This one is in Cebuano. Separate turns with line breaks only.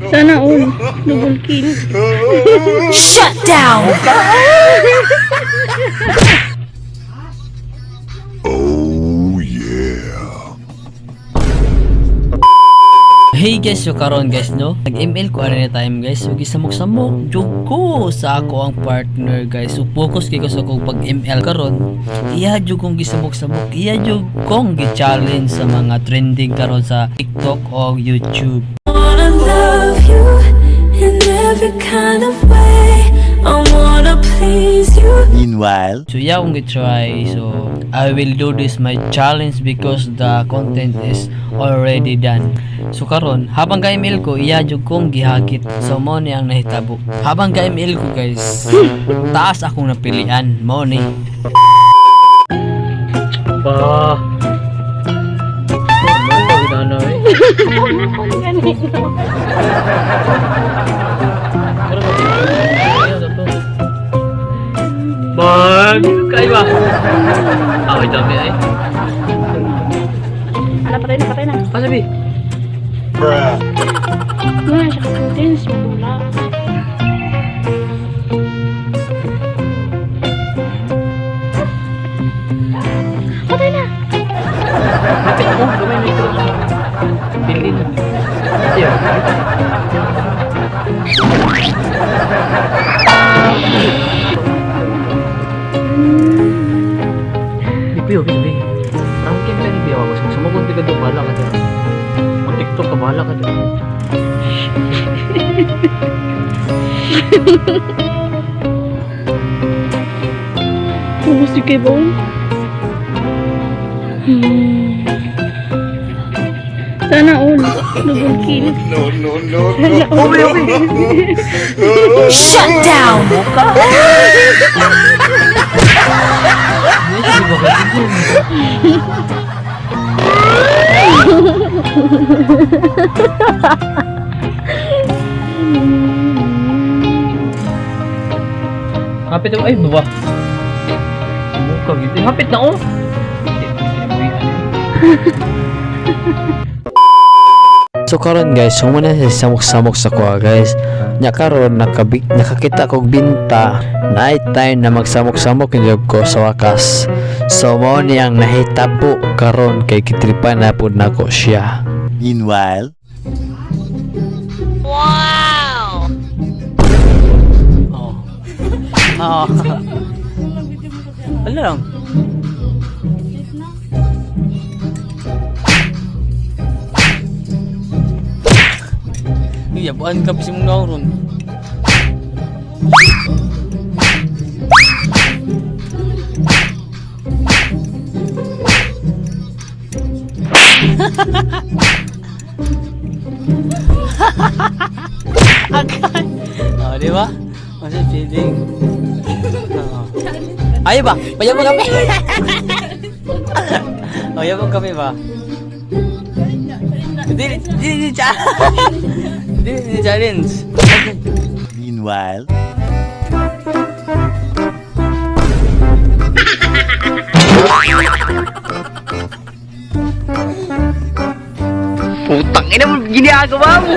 Sana all. Double kill.
Shut down!
Oh yeah.
Hey guys, so karon guys no, nag-ML ko ani na time guys. So gisamok-samok jud ko sa ako ang partner guys. So focus kay ko sa akong pag-ML karon. Iya jud kong gisamok-samok, iya jud kong gi-challenge sa mga trending karon sa TikTok o YouTube.
Wanna love you in every kind of way. I wanna please you.
Meanwhile,
So yeah, akong gi-try. So I will do this my challenge because the content is already done. So karon, habang ga-ML ko, iya jud kong gihagit. So mao ni ang nahitabo. Habang ga-ML ko guys, taas akong napilian. Mao ni. Ba. Ano eh? Bag, kay ba? Ah, wait lang eh.
Ala, patay na, patay na.
Pasabi.
Bruh.
Wala siya ka-proteins. Wala. Patay na!
Hapit ako, gamay na ito. Pili na. Iyo. Biyo, biyo, biyo. Ranking ka ni Biyo. Ako sa mga ka doon, bahala ka dyan. Kung TikTok ka, bahala ka dyan.
Ubus yung kay Bone. Sana all. Double kill.
No, no, no, no.
Shut down!
Hindi, di ba ka dito? Hapit ako. Ay, baba. Mukha gitu. Hapit na oh. Hindi, kinabuhian eh. So karon guys, humana sa samok-samok sa kuha guys. Nya karon nakakita kog binta, night time na magsamok-samok yung ko sa wakas. So mao ni ang nahitabo karon kay gitripan na pud nako siya.
Meanwhile,
Oh. Ah. Ano lang? Iya, buan ka mong nauron. Agay. Oh, di ba? Masa feeling. Oo. Ayaw ba? Payaw mo kape. Ayaw mo kape ba? Hindi, hindi, hindi, hindi, hindi, challenge.
Meanwhile,
Putang ina mo, ginagawa mo.